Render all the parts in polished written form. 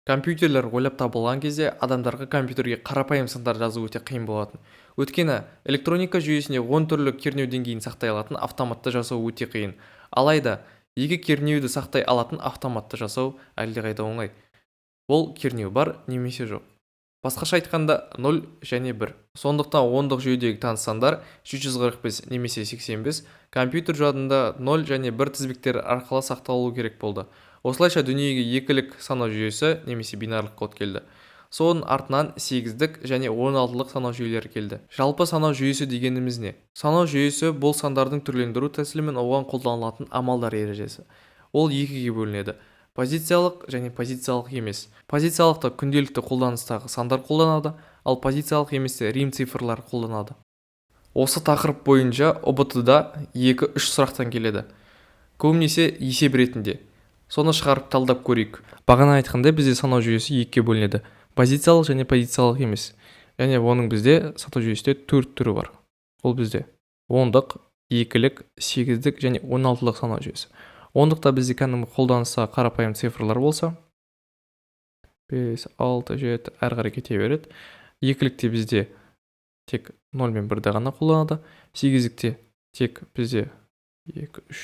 Компьютерлер ойлап табылған кезде адамдарға компьютерге қарапайым сандар жазу өте қиын болатын. Өйткені электроника жүйесінде 10 түрлі кернеу деңгейін сақтай алатын автоматты жасау өте қиын. Алайда екі кернеуді сақтай алатын автоматты жасау әлдеқайда оңай. Ол кернеу бар немесе жоқ. Басқаша айтқанда, 0 және 1. Сондықтан ондық жүйедегі таныс сандар 745 немесе 85 компьютер жадында 0 және 1 тізбектері арқылы сақталуы керек болды. Осылайша дүниеге екілік санау жүйесі немесе бинарлық код келді. Соның артынан сегіздік және 16-лық санау жүйелері келді. Жалпы, санау жүйесі дегеніміз не? Санау жүйесі – бұл сандардың түрлендіру тәсілі мен оған қолданылатын амалдар ережесі. Ол екіге бөлінеді: позициялық және позициялық емес. Позициялықта күнделікті қолданыстағы сандар қолданады, ал позициялық еместе рим цифрлары қолданады. Осы тақырып бойынша ҰБТ да екі-үш сұрақтан келеді, көбінесе есеп ретінде. Соны шығарып, талдап көрейік. Бағана айтқандай, бізде санау жүйесі екіге бөлінеді: позициялық және позициялық емес. Және оның бізде санау жүйесінде төрт түрі бар. Ол бізде ондық, екілік, сегіздік және 16-лық санау жүйесі. Ондықта бізде кәдімгі қолданыстағы қарапайым цифрлар болса, 5, 6, 7, әрі қарай кете береді. Екілікте бізде тек 0 мен 1-ді ғана қолданады. Сегіздікте тек бізде 2, 3,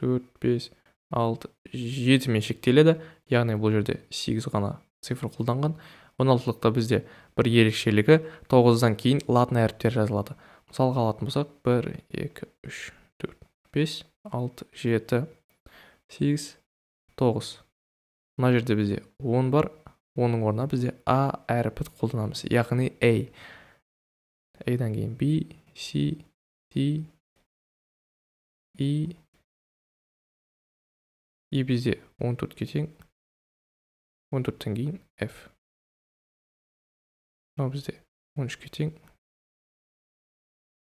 4, 5, 6, 7-мен шектеледі, яғни бұл жерде 8 ғана цифр қолданған. 16-лықта бізде бір ерекшелігі: 9-дан кейін латын әріптері жазылады. Мысалға алатын болсақ, 1, 2, 3, 4, 5, 6, 7, 8, 9. Мына жерде бізде 10 бар, оның орнына бізде А әрпін қолданамыз, яғни A. A-дан кейін B, C, D, E. И бізде 14-ке тең, 14-тен кейін F. Мынау бізде 13-ке тең,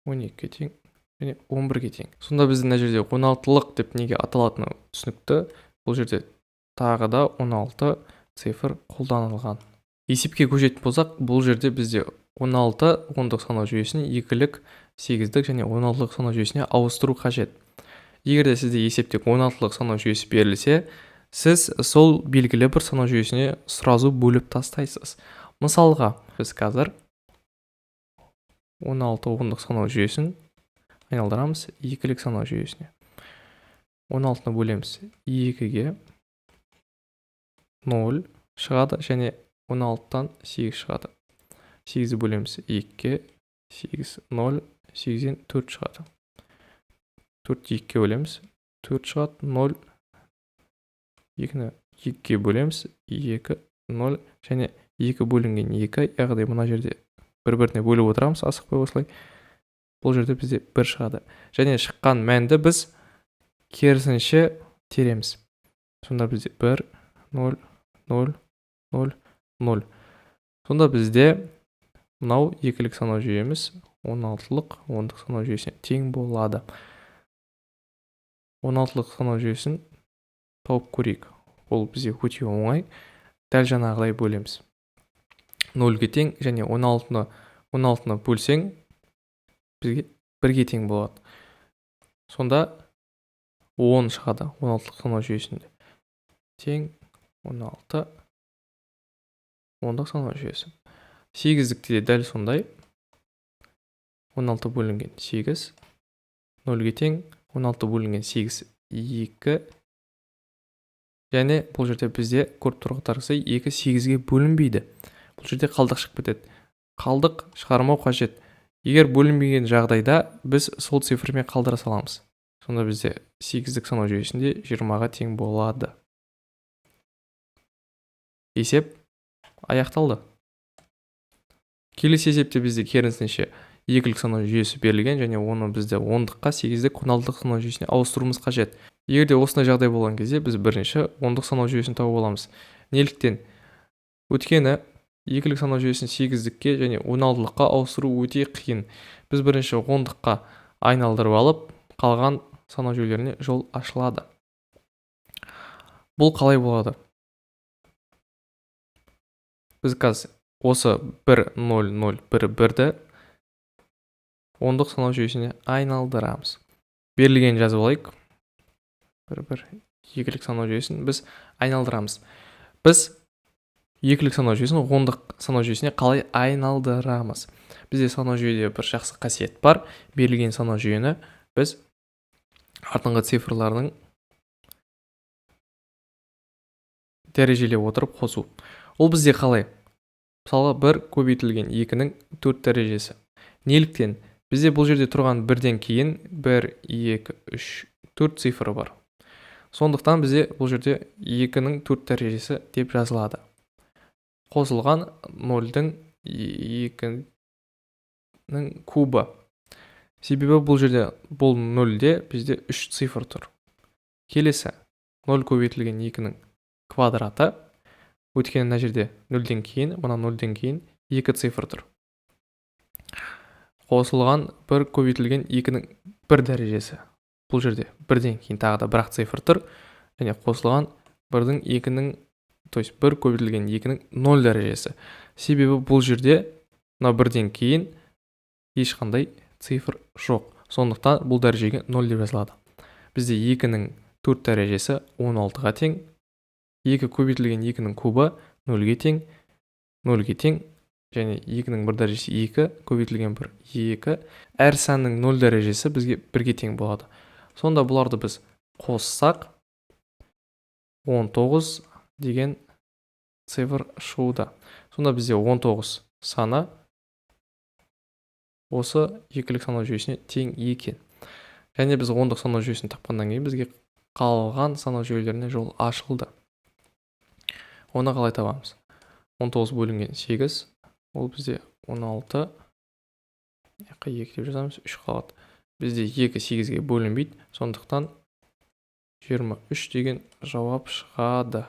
12-ге тең және 11-ге тең. Сонда бізде мына жерде 16-лық деп неге аталатыны түсінікті: бұл жерде тағы да 16 цифр қолданылған. Есепке көшетін болсақ, бұл жерде бізде 16 ондық санау жүйесін екілік, сегіздік және 16-лық санау жүйесіне ауыстыру қажет. Егер де сізде есепте 16-лық санау жүйесі берілсе, сіз сол белгілі бір санау жүйесіне сразу бөліп тастайсыз. Мысалға, біз қазір 16 ондық санау жүйесін айналдырамыз екілік санау жүйесіне. 16-ны бөлеміз екіге, 0 шығады және 16-тан 8 шығады. 8-ді бөлеміз екіге, 8, 0, 8-ден 4 шығады. 4-ті екіге бөлеміз, 4 шығады, 0. 2-ні екіге бөлеміз, 2, 0 және 2 бөлінген 2, яғни мына жерде бір біріне бөліп отырамыз асықпай осылай. Бұл жерде бізде 1 шығады және шыққан мәнді біз керісінше тереміз. Сонда бізде 1, 0, 0, 0, 0. Сонда бізде мынау екілік санау жүйеміз 16-лық ондық санау жүйесіне тең болады. 16-лық санау жүйесін тауып көрейік. Ол бізде өте оңай, дәл жаңағыдай бөлеміз. 0-ге тең және 16-ны 16-ны бөлсең, бізге 1-ге тең болады. Сонда 10 шығады. 16-лық санау жүйесінде тең 16 ондық санау жүйесі. Сегіздікте де дәл сондай: 16 бөлінген 8 0-ге тең, 16 бөлінген 8, 2. Және бұл жерде бізде, көріп тұрғандарыңыздай, 2 8-ге бөлінбейді. Бұл жерде қалдық шығып кетеді. Қалдық шығармау қажет. Егер бөлінбеген жағдайда, біз сол цифрмен қалдыра саламыз. Сонда бізде сегіздік санау жүйесінде 20-ға тең болады. Есеп аяқталды. Келесі есепте бізде керісінше екілік санау жүйесі берілген және оны бізде ондыққа, сегіздік, 16-лық санау жүйесіне ауыстыруымыз қажет. Егер де осындай жағдай болған кезде, біз бірінші ондық санау жүйесін тауып аламыз. Неліктен? Өйткені екілік санау жүйесін сегіздікке және 16-лыққа ауыстыру өте қиын. Біз бірінші ондыққа айналдырып алып, қалған санау жүйелеріне жол ашылады. Бұл қалай болады? Біз қазір осы 1, 0, 0, 1, 1-ді ондық санау жүйесіне айналдырамыз. Берілгенін жазып алайық. 1, 1. Екілік санау жүйесін біз айналдырамыз. Біз Екілік санау жүйесін ондық санау жүйесіне қалай айналдырамыз? Бізде санау жүйеде бір жақсы қасиет бар. Берілген санау жүйені біз артыңғы цифрларының дәрежелеп отырып қосу. Ол бізде қалай? Мысалға, 1 көбейтілген 2-нің 4 дәрежесі. Неліктен? Бізде бұл жерде тұрған бірден кейін 1, 2, 3, 4 цифры бар. Сондықтан бізде бұл жерде 2-нің 4 дәрежесі деп жазылады. Қосылған 0-дің 2-нің кубы. Себебі бұл жерде бұл 0-де бізде 3 цифр тұр. Келесі 0 көбейтілген 2-нің квадраты. Өйткені мына жерде 0-ден кейін, мына 0-ден кейін 2 цифр тұр. Қосылған 1 көбейтілген 2-нің 1 дәрежесі. Бұл жерде 1-ден кейін тағы да бір-ақ цифр тұр. Және қосылған 1-дің 2-нің, то есть 1 көбейтілген 2-нің 0 дәрежесі. Себебі бұл жерде мына 1-ден кейін ешқандай цифр жоқ. Сондықтан бұл дәрежеге 0 деп жазылады. Бізде 2-нің 4 дәрежесі 16-ға тең. 2 көбейтілген 2-нің кубы 0-ге тең, 0-ге тең, және 2-нің 1 дәрежесі 2 көбейтілген 1, 2. Әр санның 0 дәрежесі бізге 1-ге тең болады. Сонда бұларды біз қоссақ 19 деген цифр шығуда. Сонда бізде 19 саны осы екілік санау жүйесіне тең екен. Және біз ондық санау жүйесін тапқаннан кейін бізге қалған санау жүйелеріне жол ашылды. Оны қалай табамыз? 19 бөлінген 8, ол бізде 16, жаққа 2 деп жазамыз, 3 қалады. Бізде 2 8-ге бөлінбейді, сондықтан 23 деген жауап шығады.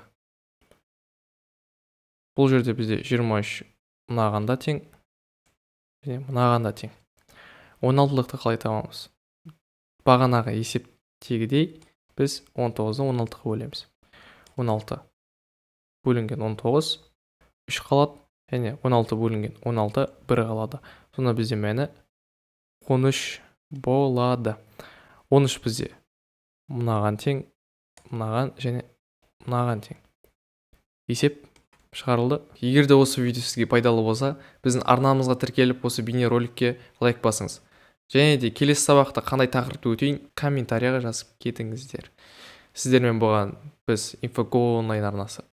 Бұл жерде бізде 23 мынаған да тең, және мынаған да тең. 16-лықты қалай табамыз? Бағанағы есептегідей біз 19-ды 16-ға бөлеміз. 16 бөлінген 19, 3 қалады, және 16 бөлінген 16, 1 қалады. Сонда бізде мәні 13 болады. 13 бізде мынаған тең, мынаған және мынаған тең. Есеп шығарылды. Егер де осы видео сізге пайдалы болса, біздің арнамызға тіркеліп, осы бейнероликке лайк басыңыз. Және де келесі сабақта қандай тақырыпты өтейін, комментарияға жазып кетіңіздер. Сіздермен болған біз Инфого онлайн арнасы.